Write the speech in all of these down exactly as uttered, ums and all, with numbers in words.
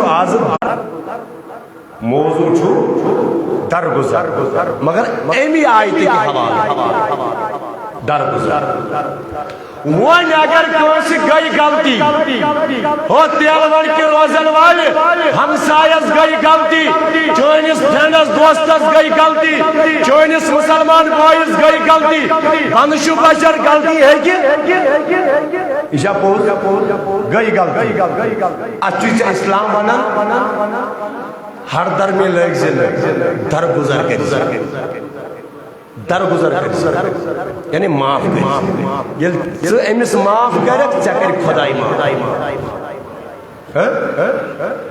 آز موضوع چھُ درگزر، مگر امی آیتہِ کہِ حوالہٕ درگزر۔ وۄنۍ اگر کٲنٛسہِ گٔے غلطی، ہو تیلہٕ وَنہِ کہِ روزن والہِ، ہمسایس گٔے غلطی، چٲنِس فرینڈس، دوستس گٔے غلطی، چٲنِس مسلمان بٲیِس گٔے غلطی، بندٕ چھُ بشر غلطی ہیٚکہِ، یہِ چھا پوٚز؟ گٔے غلطی۔ اتھ چھُ ژےٚ اسلام ونان، ہر درمی لٲگۍ زِ نہٕ، درگزر کٔرۍ زِ۔ درگزر کٔرۍ زِ۔ یعنی معاف کٔرۍ زِ۔ ییٚلہِ ژٕ أمِس معاف کَرَکھ، ژےٚ کَرِ خۄداے معاف۔ ہہ؟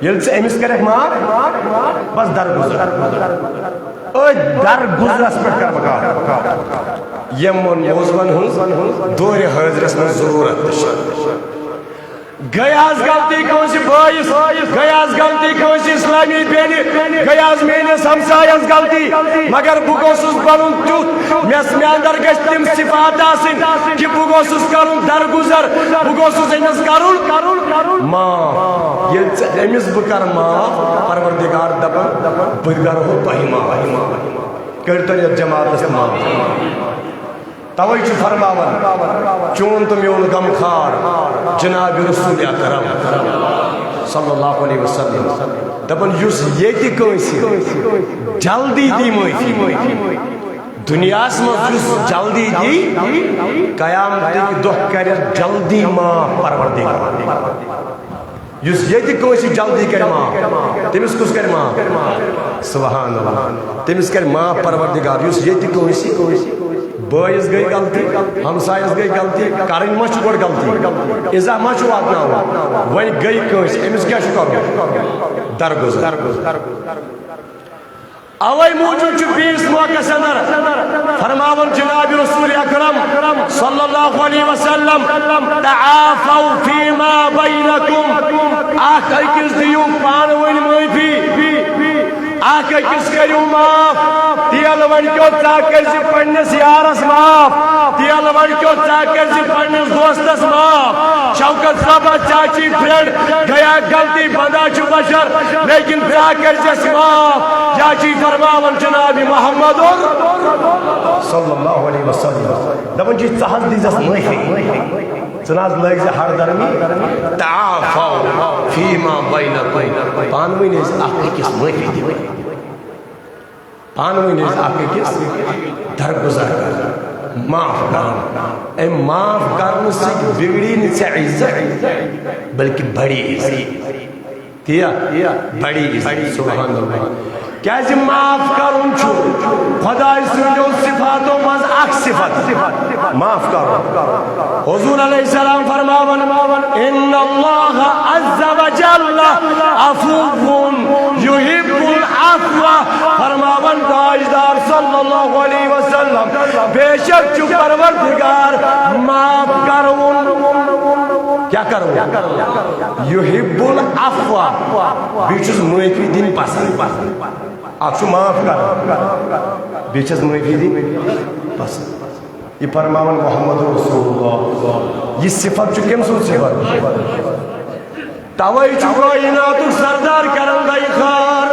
ییٚلہِ ژٕ أمِس کَرَکھ معاف، بس درگزر۔ أتھۍ درگزرَس پٮ۪ٹھ کَرٕ بہٕ کَتھ۔ یِمَن موضوعن ہٕنٛز دورِ حٲضرَس منٛز ضروٗرت تہِ چھِ۔ گٔے آز غلطی کٲنٛسہِ بٲیِس، گٔے آز غلطی کٲنٛسہِ اسلامی بیٚنہِ، گٔے آز میٲنِس ہمسایس غلطی، مگر بہٕ گوٚژھُس بنُن تیُتھ، مےٚ، مےٚ اندر گژھِ تِم صفات آسٕنۍ کہِ بہٕ گوٚژھُس کرُن درگُزر، بہٕ گوٚژھُس أمِس کرُن معاف۔ ییٚلہِ ژٕ أمِس بہٕ کرٕ معاف، پروردگار دپان، بہٕ کرہو تۄہہِ معاف۔ کٔرۍتو یتھ جماعتس معاف۔ توے چھُ فرماوان، چون تہٕ میون غمخار جناب رسول اکرم صلی اللہ علیہ وسلم۔ دپان، یُس ییٚتہِ کٲنٛسہِ جلدی دی معٲفی، دُنیاہس منٛز یُس جلدی دی، قیامتٕکۍ دۄہ کرٮ۪س جلدی معاف پروردگار۔ یُس ییٚتہِ کٲنٛسہِ جلدی کرِ معاف، تٔمِس کُس کرِ معاف؟ سبحان اللہ۔ تٔمِس کرِ معاف پروردگار۔ یُس ییٚتہِ کٲنٛسہِ، بٲیِس گٔے غلطی، ہمسایَس گٔے غلطی، کرٕنۍ ما چھِ گۄڈٕ غلطی؟ اِزا ما چھُ واتناوُن؟ وۄنۍ گٔے کٲنٛسہِ، أمِس کیٛاہ چھُ کرُن؟ درگُزر۔ اوے موجود چھُ بیس موقعس اندر فرماوان جناب رسول اکرم صلی اللہ علیہ وسلم، تعافوا فیما بینکم، اکھ أکِس دِیِو پانہٕ ؤنۍ معٲفی، اکھ أکِس کٔرِو معاف۔ تیل وڑکیو ژا کٔرۍ زِ پننِس یارس معاف، تیل وڑکیو ژا کٔرۍ زِ پننِس دوستس معاف۔ شوکت صٲبہ، ژےٚ چھی فرینڈ گیا غلطی، بندہ چھُ بشر، لیکن ژا کٔرۍ زٮ۪س معاف۔ یا چھی فرماوان جناب محمد صلی اللہ علیہ وسلم، دپان چھِ، ژٕ حظ دیٖزٮ۪س معٲفی، ژٕ نہ حظ لٲگۍ زِ ہر درمی۔ تعافوا فیما بینکم، پانہٕ ؤنۍ ٲسۍ اکھ أکِس معٲفی دِوان۔ پانہٕ ؤنۍ ٲسۍ اکھ أکِس درگُزر کران، معاف کران۔ اَمہِ معاف کرنہٕ سۭتۍ بِگڑی نہٕ ژےٚ عزت، بلکہِ بڑی عزت۔ تی یا؟ بڑی عزت۔ سبحان اللہ۔ کیازِ معاف کرُن چھُ خۄداے سٕنٛدیو صفاتو منٛز اکھ صفت، معاف کرُن۔ حضور علیہ السلام فرماوان، ان اللہ عز وجل عفو یحب العفو۔ فرماوان تاجدار صلی اللہ علیہ وسلم، بے شک چھُ پروردگار معاف کرون۔ کیا کرون؟ یحب العفو۔ بیٚیہِ چھُس معٲفی دِنۍ پسند۔ اکھ چھُ معاف کران، بیٚیہِ چھس معٲفی دِنۍ پسند۔ یہِ فرماوان محمد رسول اللہ۔ یہِ صفت چھُ کٔمۍ سُنٛد صفت؟ توے چھُ کائناتُک سردار کران دعا خار،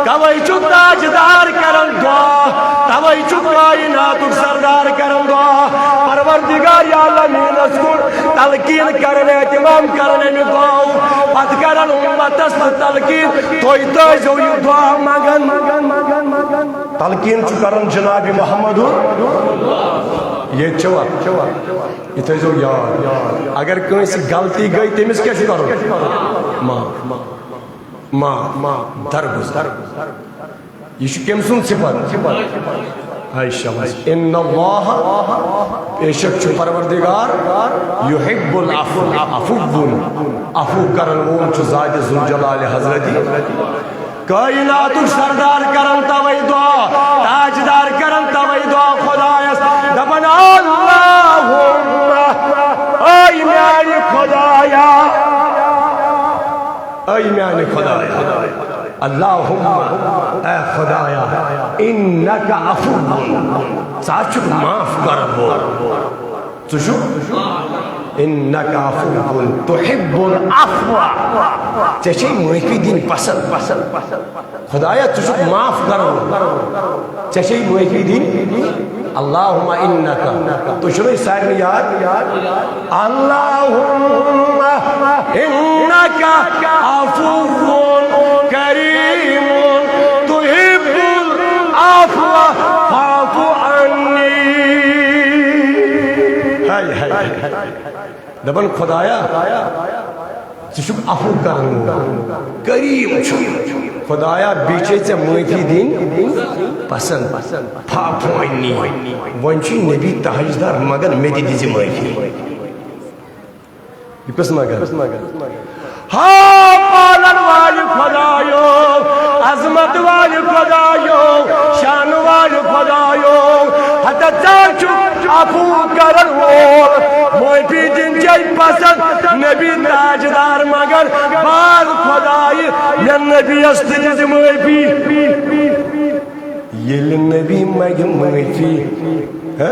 توے چھُ تاجدار کران دعا، توے چھُ کائناتُک سردار کران دعا۔ پروردگار عالمینس کُن تلقین کران، اہتمام کران امہِ دعا، پتہٕ کران امتس تہِ تلقین، تُہۍ تہِ ٲسۍزیو یہِ دعا منگان۔ تلقین چھُ کران جناب محمد۔ ییٚتہِ چھوا؟ یہِ تھٲیزیو یاد۔ اگر کٲنٛسہِ غلطی گٔے، تٔمِس کیٛاہ چھُ کرُن؟ معاف۔ معاف۔ درگُزر۔ یہِ چھُ کٔمۍ سُنٛد صفت؟ عائشہ وَنہِ، ان اللہ، بے شک چھُ پروردگار، یحب العفو، عفو، عفو کرن وول چھُ ذات ذوالجلال حضرت۔ کائناتُک سردار کرن توے دعا، تاجدار کرن توے دعا خدایس، دپان، اللہم، اے میانہِ خدایا، اے میانہِ خدایا، اللہم، اے خدایا، انک عفو، ژٕ چھُکھ معاف کرن وول، ژٕ چھُکھ انک عفو تحب العفو۔ ژےٚ چھے معٲفی دِنۍ پسند۔ خدایا، ژٕ چھُکھ معاف کرن وول۔ ژےٚ چھے معٲفی دِنۍ۔ اللہم انک، تُہۍ چھُو نہٕ یہِ سارنٕے یاد؟ اللہم انک عفو کریم تحب العفو فاعف عنی۔ ہاے، ہاے، ہاے۔ دپان، خدایا، ژٕ چھُکھ عفو کرن وول، کریم چھُکھ۔ خدایا، بیٚیہِ چھے ژےٚ معٲفی دِنۍ پسند۔ فاعف عنی۔ وۄنۍ چھُے نبی تاجدار منگان، مےٚ تہِ دِژ معٲفی۔ یہِ کُس منگان؟ ہا، پالن والہِ خدایو، عظمت والہِ خدایو، شان والہِ خدایو، ہتا ژٕ چھُکھ عفو کرن وول، معٲفی دِنۍ چھے پسند۔ نبی تاجدار منگان، باز خدایہِ، مےٚ نبیَس تہِ دِژ معٲفی۔ ییٚلہِ نبی منگہِ معٲفی، ہہ؟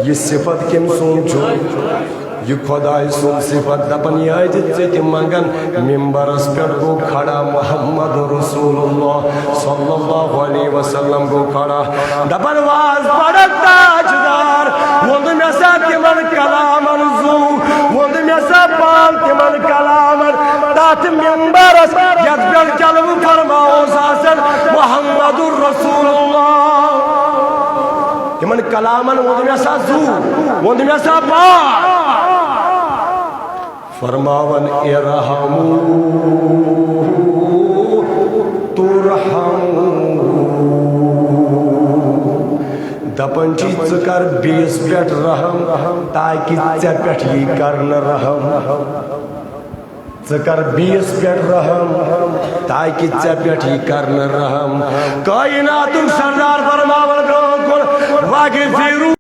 یہِ صفت کٔمۍ سُنٛد چھُ؟ یہِ خدایہِ سُنٛد صفت۔ دپان، یہِ ٲسۍ ژےٚ تہِ منگان۔ ممبرس پٮ۪ٹھ گوٚو کھڑا محمد رسول اللہ صلی اللہ علیہ وسلم گوٚو کھڑا۔ دپان، واز پڑھن تاجدار، ووٚن مےٚ سا تِمن کلامن زُو، ووٚن مےٚ سا پان تِمن کلامن۔ تتھ ممبرس یتھ پٮ۪ٹھ جلوٕ فرما اوس آسان محمد رسول اللہ۔ تِمن کلامن ووٚن مےٚ سا زُو، ووٚن مےٚ سا پان۔ فرماوان، ارحموا ترحموا۔ دپان چھِ، ژٕ کر بیٚیِس پٮ۪ٹھ رحم، تاکہِ ژےٚ پٮ۪ٹھ یی کرنہٕ رحم۔ ژٕ کر بیٚیِس پٮ۪ٹھ رحم، تاکہِ ژےٚ پٮ۪ٹھ یی کرنہٕ رحم۔ کائناتُک سردار فرماوان برونٛہہ کُن، واغفروا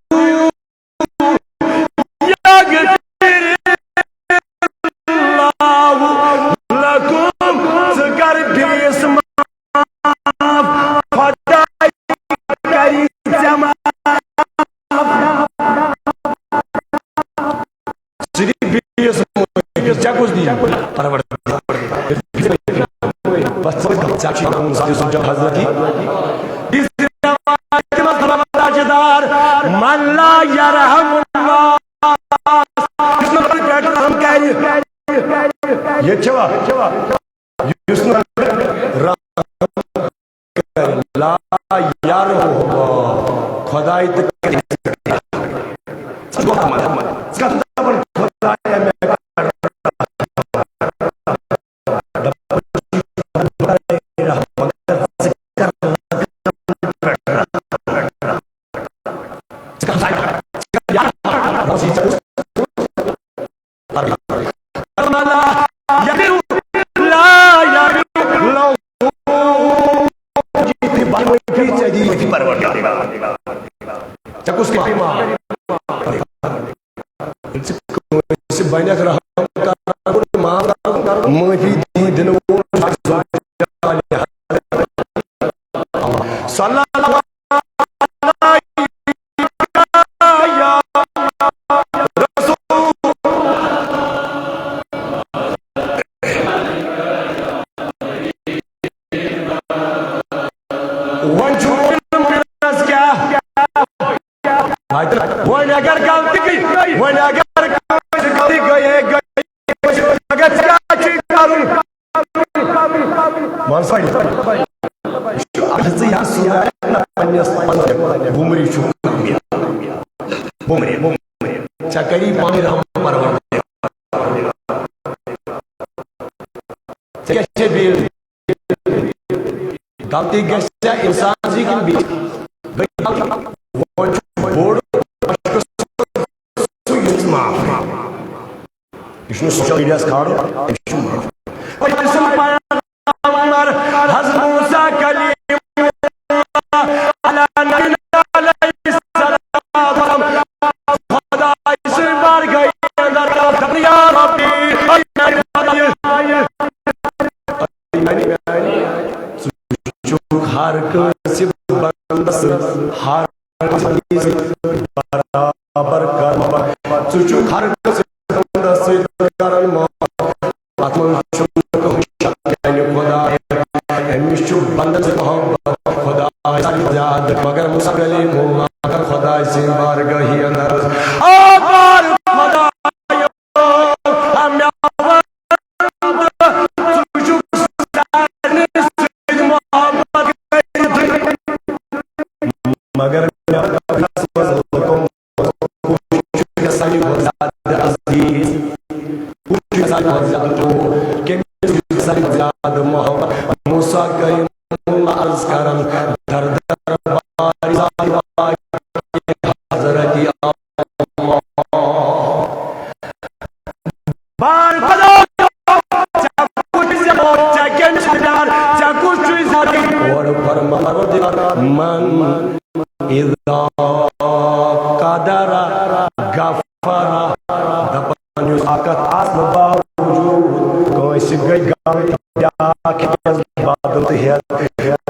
یغفر اللہ لکم، ژٕ کر بیٚیِس معاف، خداے کری ژےٚ معاف۔ ژٕ دِ بیٚیِس معٲفی، ژےٚ کُس دِیہِ؟ پروردگار۔ بس ژٕ دِ، ژےٚ چھُے پنُن ذات یوسف جان حضرتی۔ یہِ روایت منٛز فرماوان تاجدار، من لا یرحم الناس، یُس نہٕ پٮ۪ٹھ رحم کرِ۔ ییٚتہِ چھوا؟ یُس نہٕ رحم کرِ، لا یرحم، خداے تہِ کرِ۔ ژٕ چھُکھ دپان، ژٕ کتھ دپان، خدایا مےٚ کر رحم؟ دپان، خداے رحم، مگر ژٕ کر لۄکٹٮ۪ن پٮ۪ٹھ رحم۔ ژٕ کر، ژٕ کر، ژٕ کر، یا رب، ژٕ کر۔ ژےٚ کُس معاف؟ کٲنٛسہِ بنیٚکھ رحم کرُن، معاف کرُن، معٲفی دی دِنہٕ وول۔ صلی اللہ وۄنۍ چھُ ووٚنمُت کیٛاہ؟ وۄنۍ اگر غلطی گٔے، وۄنۍ اگر کٲنٛسہِ غلطی گٔے، ہے گٔے، مگر ژےٚ کیٛاہ چھُے کرُن؟ وَن سا یہِ۔ یہِ چھُ اکھ ژٕ یا سُہ نہ پننِس پننِس وُمرِ چھُ کٲمیاب۔ وُمرِ، وُمرِ۔ ژےٚ کری پانہٕ رحم پروردگار۔ ژےٚ کیٛاہ چھے بیٚیہِ غلطی گژھِ ژےٚ اِنسان سٕے کِنہٕ بیٚیہِ؟ وۄنۍ چھُ بوٚڑ سُہ یُس معاف۔ یہِ چھُنہٕ سوشل میڈیاہَس کھالُن، یہِ چھُ معاف۔ پٔتمہِ سُنٛد پیغمبر حضرت موسیٰ کلیم اللہ علیہ نبینا علیہ السلام خداے سٕنٛدِ بارگاہہِ اندر دپان، یا ربی، اے میانہِ خدایہِ، ژٕ چھُکھ ہر کٲنٛسہِ بندس ہر کٲنٛسہِ برابر کران۔ ژٕ چھُکھ ہر کٲنٛسہِ بندس بندن سۭتۍ محبت، خدایہِ سۭتۍ زیادٕ، مگر موسیٰ کلیم اللہ کر خدایہِ سٕنٛدِ بارگاہہِ اندر۔ آ بار خدایو، آ مےٚ وَن، ژٕ چھُکھ سارنٕے سۭتۍ محبت کٔرِتھ۔ مگر مےٚ وَن، لُکو چھُ ساروی کھۄتہٕ زیادٕ عزیز، کُس چھُ ساروی کھۄتہٕ زیادٕ ٹوٹھ، کٔمِس چھُ ساروی کھۄتہٕ زیادٕ محبت؟ موسیٰ کلیم اللہ عرض کران، در در بار حضرت اللہ۔ بار خدا، ژےٚ کُس چھُے زیادٕ، ژےٚ کٔمِس چھُے زیادٕ، ژےٚ کُس چھُے زیادٕ؟ اورٕ فرماوان پروردگار، من اذا قدر غفر، دپان یُس طاقت آسنہٕ باوجود کٲنٛسہِ گٔے غلطی، بیٛاکھ ہیٚکٮ۪س بدلہٕ ہٮ۪تھ،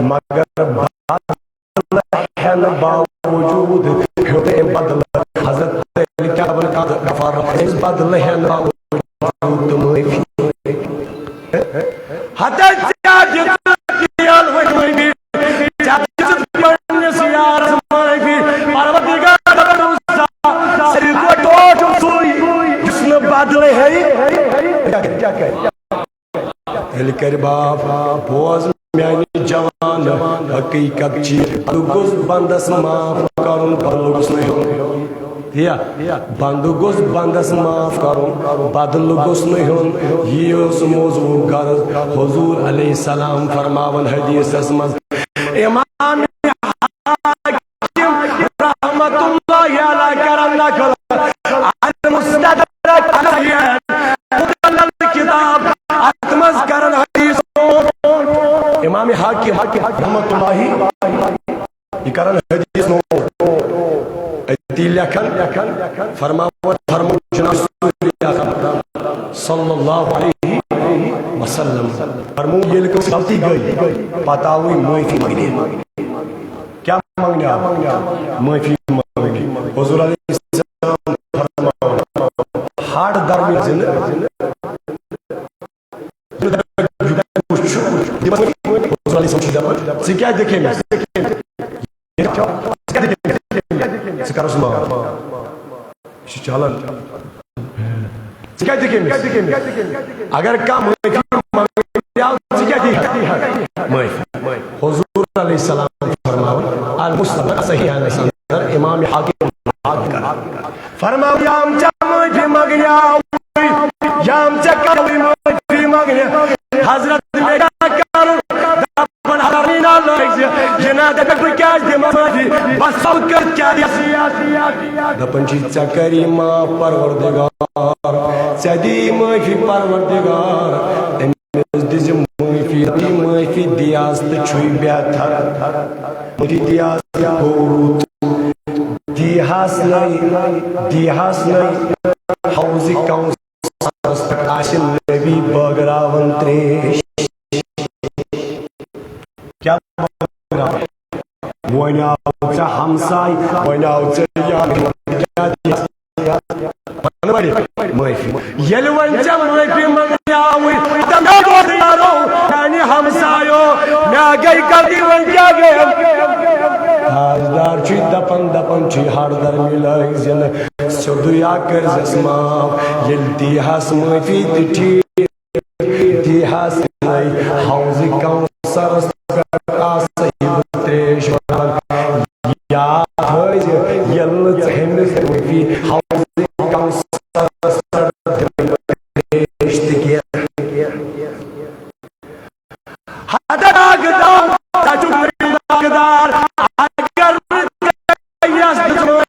مگر بدلہٕ ہٮ۪نہٕ باوجود ہیوٚت أمۍ بدلہٕ۔ حضرت علی کیٛاہ وَنان، غفر، أمِس بدلہٕ ہٮ۪نہٕ باوجود تہٕ معٲفی۔ ہتے ژےٚ دِژٕتھ یَلہٕ وۄنۍ معٲفی، ژےٚ دِژٕتھ پنٛنِس یارس معٲفی۔ پروردگار دَپان، ساروی کھۄتہٕ ٹوٹھ چھُم سُے، یُس نہٕ بدلہٕ ہیٚیہِ۔ کیٛاہ کرِ؟ کیٛاہ کرِ؟ تیٚلہِ کرِ باپ، بوز میانہِ جوان، حقیقت چھِ، بنٛدٕ گوٚژھ بنٛدس معاف کرُن، بدلہٕ گوٚژھ نہٕ ہیوٚن۔ تی یا، بنٛدٕ گوٚژھ بنٛدس معاف کرُن، بدلہٕ گوٚژھ نہٕ ہیوٚن۔ یی اوس موضوع غرض۔ حضور علیہ السلام فرماوان حدیثس منٛز، امام رحمت اللہ علیہ کرن نقل، المستدرک علیہ، مدلل کتاب، اتھ منٛز کرن حدیث۔ امام حاکم رحمت اللہ، یہِ کرن حدیث نوٹ، أتی لیکھن، فرماوان، فرموو جناب رسول اکرم صلی اللہ علیہ وسلم، فرموو، ییٚلہِ کٲنٛسہِ غلطی گٔے، پتہٕ آوٕے معٲفی منٛگنہِ۔ کیٛاہ منٛگنہِ آو؟ معٲفی منٛگنہِ۔ حضور علیہ السلام فرماوان، ہاڈ درمہِ زِنہٕ۔ حضور علیہ السلام چھُ دپان، ژٕ کیٛاہ دِکھ أمِس؟ ژٕ کیٛاہ دِکھ أمِس؟ ژٕ کر حظ معاف۔ یہِ چھُ چلان۔ ژٕ کیٛاہ دِکھ أمِس؟ اگر کانٛہہ معٲفی منٛگہِ، ژٕ کیٛاہ دِکھ؟ معٲفی۔ حضور علیہ السلام فرماوان، المستدرک صحیح ہے، امام حاکم۔ فرماو، یام ژےٚ معٲفی منٛگنہِ آوُے، یام ژےٚ کَرُے معٲفی منٛگنہِ۔ حضرت مےٚ کیٛاہ کَرُن؟ دَپان حضرت میٖنا لٲگۍ زِ، یہِ نہ دَپٮ۪کھ بہٕ کیٛازِ دِمہٕ معٲفی؟ بس سَو کٔرِتھ کیٛاہ دِژ؟ دَپان چھِ، ژےٚ کَری معاف پروردگار، ژےٚ دی معٲفی پروردگار۔ أمِس دِژ معٲفی، دی معٲفی دیاز تہٕ چھُے بہتر۔ معٲفی دیاز تہٕ گوٚو رُت۔ دیہس نٔے، دیہس نٔے حوض کوثرس پٮ۪ٹھ آسہِ نبی بٲگراوان تریش۔ کیٛاہ بٲگراوان؟ وۄنۍ آو ژےٚ ہمساے، وۄنۍ آو ژےٚ یار، کیٛاہ دیہس؟ معٲفی۔ ییٚلہِ وۄنۍ ژےٚ معٲفی منٛگنہِ آوٕے، تہٕ مےٚ دوٚپ، یارو، میانہِ ہمسایو، مےٚ گٔے غلطی، وۄنۍ کیٛاہ گٔے؟ تاجدار چھُے دپان، دپان چھُے، ہر درمی لٲگۍ زِ نہٕ، سیوٚدُے آ کٔرزٮ۪س معاف۔ ییٚلہِ دیہس معٲفی تہِ ٹھیٖک، دیہس نَے حوض کوثرس پٮ۪ٹھ آسہٕ یہِ تریش وَنان۔ یاد تھٲوزِ، ییٚلہِ نہٕ ژٕ ہُمِس معٲفی حوض کوثرس پٮ۪ٹھ تریش تہِ کینٛہہ۔ حضرت داغدار، ژٕ چھُکھ داغدار، اگر نہٕ ژےٚ یَس دِژمٕژ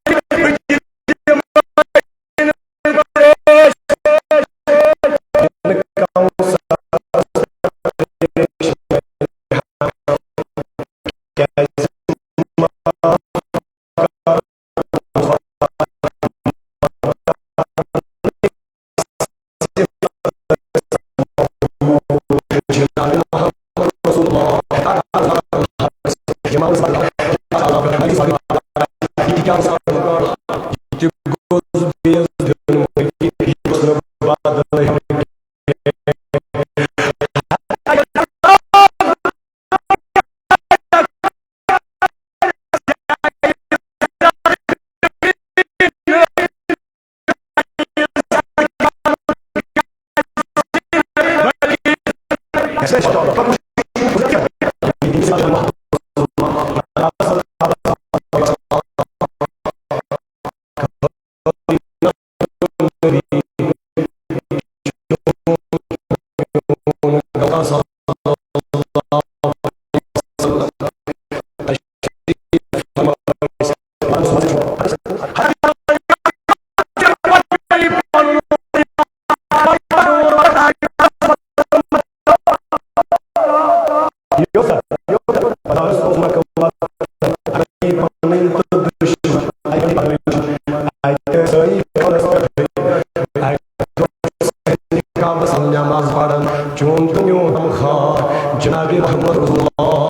کعبس منٛز نماز پران، چون تہٕ میون غمخوار جناب محمد رسول اللہ۔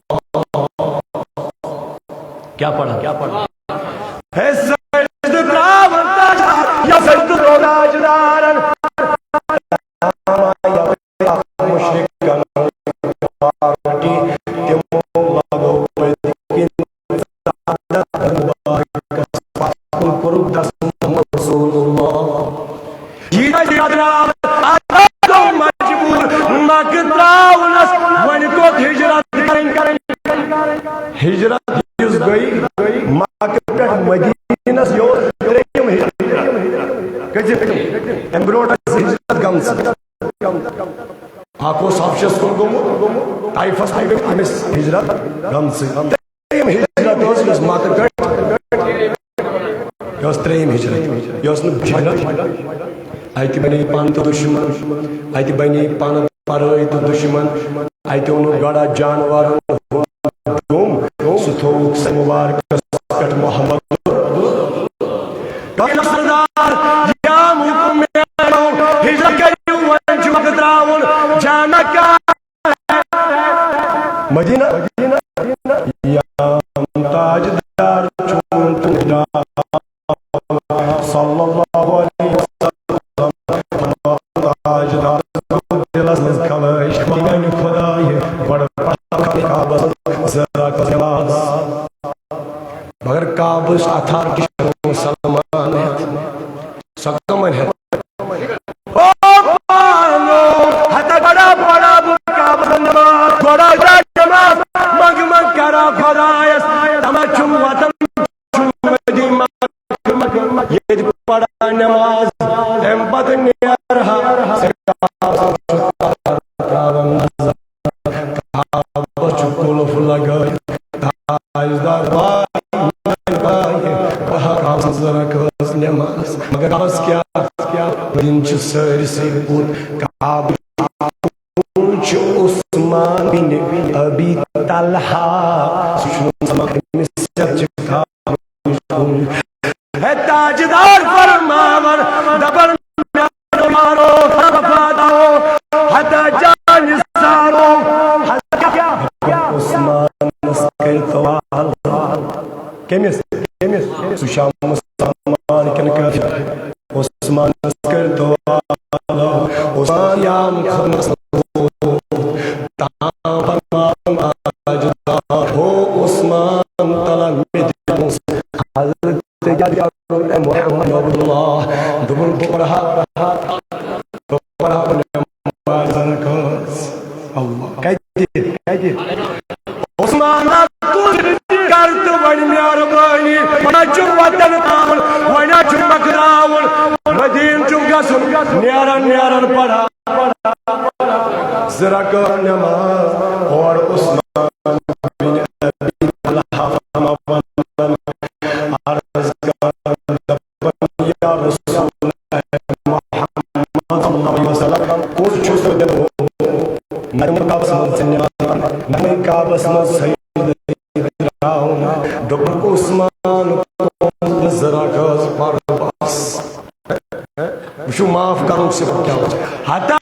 کیا پڑھا؟ کیا پڑھا؟ ہے سجدٕ ترٛاوان تاجدار، یا سجدٕ ترٛوو تاجدارن۔ مشرکن پارٹی تِمو لگوو پٔتۍ کِنۍ ژادر مبارکس پتھ کُن، کوٚرُکھ دَس محمد رسول اللہ۔ ییٖتیٛاہ ژادر آو، آز گوٚو مجبوٗر مکہٕ ترٛاونس، وۄنۍ کوٚت ہجرت کرٕنۍ؟ ہجرت یُس گٔے مکہٕ پٮ۪ٹھ مدینس، یہِ اوس ترٛیٚیِم ہجرت۔ کٔژِم؟ اَمہِ برونٛٹھ ٲس ہجرت گٔمژٕ۔ اکھ اوس حبشس کُن گوٚمُت، طائفس کُن گٔمٕتۍ، أمِس ہجرت گٔمژٕے۔ ترٛیٚیِم ہجرت ٲس، یۄس مکہٕ پٮ۪ٹھ، یہِ ٲس ترٛیٚیِم ہجرت، یہِ ٲس نہٕ ہجرت۔ اَتہِ بنے پانہٕ تہٕ دُشمن، اَتہِ بنے پانہٕ پرٲے تہٕ دُشمن، اَتہِ اوٚنُکھ گۄڈٕ جانورن ہُنٛد ڈوٚم، سُہ تھووُکھ سر مبارکس پٮ۪ٹھ محمد۔ ڈاکٹر سردار، یام حکم میلو، ہجرت کٔرِو، وۄنۍ چھُ وقت ترٛاوُن، جانا کیا مدینہ، یام تاجدار چون تہٕ صلی اللہ علیہ وسلم۔ تاجدار دِلس منٛز خلٲہِش، میانہِ خدایہِ، گۄڈٕ پرٕ کعبس منٛز زٕ رکعت نماز۔ مگر کعبس اَتھار کِس مسلمان ہٮ۪تھ، سۄ کمن ہٮ۪تھ؟ او پانو، ہتا بڑا بڑا بہٕ کعبس منٛز نماز، بڑا بڑا نماز، منٛگ منٛگ کران خدایس، تمہ چھُم وطن، چھُم مدینہ، ییٚتہِ پران نماز، تمہِ پتہٕ نیرٕ ہا۔ کعبس چھُ قُلُف لگٲوِتھ، تاجدار بھاے، بھاے، بہٕ ہا کعبس منٛز رکٲژ نماز، مگر کعبس کیٛاہ، کیٛاہ دِن چھِ سٲرسٕے بُت۔ کعبہٕ چھُ عثمان بن ابی طلحہ، سُہ چھُنہٕ زمان أمِس سۭتۍ چھِ کعبہٕ۔ ہے تاجدار فرماوان، دپان، مےٚ مارو، وفادارو، ہتا جان سارو، ہتا عثمانس کٔرۍ توال۔ کٔمِس؟ کٔمِس؟ سُہ چھا مسلمان کِنہٕ کٲفِر؟ عثمانس کٔرۍ توال۔ عثمان یام خدمس تام فرماوان تاجدار، ہو عثمان، تلہ مےٚ دِ پونٛسہٕ۔ حضرت تہٕ کیٛاہ کرُن؟ اے محمد عبداللہ، دوٚپُن، بہٕ پرٕ ہا، بہٕ پرٕ ہا نماز زٕ رکٲژ۔ اللہ۔ کتہِ؟ کتہِ؟ عثمان، تُل کر تہٕ وۄنۍ مہربٲنی، وۄنۍ چھُ وطن ترٛاوُن، وۄنۍ چھُ مکہٕ ترٛاوُن، مدیٖنہٕ چھُ گژھُن، نیران نیران پرٕ ہا۔ زٕ رکعت نماز، اور عثمان بن ابی طلحہ فرماوان، عرض کران، دپان، یا رسول اللہ محمد صلی اللہ علیہ وسلم، کوٚت چھُس بہٕ دِمہو؟ نہ دِمہٕ کعبس منٛز ژےٚ نماز، نہ دِمہٕ کعبس منٛز سجدٕ۔ ترٛاوُن۔ دوٚپُکھ، عثمان، کوٚر زٕ رکعت پرواز۔ وٕچھِو، معاف کرنُک صفت کیٛاہ اوس۔ ہتا